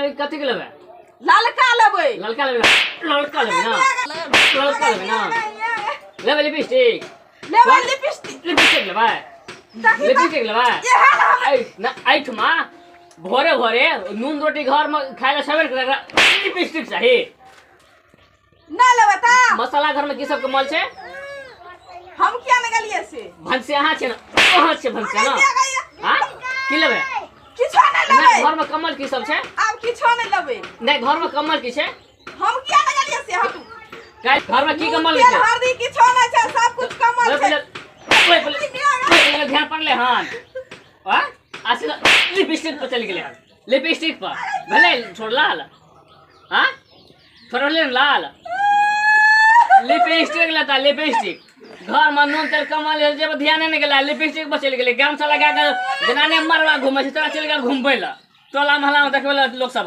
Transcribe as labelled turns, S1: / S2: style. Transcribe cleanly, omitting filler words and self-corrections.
S1: लेबै कथी के लेबै?
S2: ललका लेबै।
S1: ललका लेबै ना? ललका लेबै ना? ललका लेबै ना? लेबै लिपस्टिक?
S2: लेबै लिपस्टिक।
S1: लिपस्टिक लेबै? लिपस्टिक लेबै? ऐ ना एहिठमा भोरे भोरे नून रोटी घर में खाय ला सबेर लिपस्टिक चाही।
S2: ना लेबै त
S1: मसाला घर में की सब कमल छै?
S2: हम किया ने गेलियै से?
S1: भनसे अहाँ छै ना, अहाँ छै भनसे ना। हाँ की लेबै?
S2: किछो नहि लेबै।
S1: घर में कमल की सब छै?
S2: आब किछो नहि लेबै।
S1: नहीं, घर में कमल की छै?
S2: हम किया ने गेलियै से? हटू।
S1: घर में की कमल छै?
S2: हरदी किछो नहि छै, सब कुछ कमल छै।
S1: ओइ ध्यान पड़लै हन। आ आ सीधा लिपस्टिक पर चलि गेलै हन। लिपस्टिक पर भेलै छोड़ लाल। हाँ छोड़ले लाल लिपस्टिक लेता लिपस्टिक। घर में नून तेल कमा ले जब ध्यान नहीं गेला लिपस्टिक पर चलि गेलै। गमछा लगा के जनाने मरवा घूमै छै, तोरा चलि गेल घुमबै लए टोला मोहल्ला में देखबै लए लोक सब।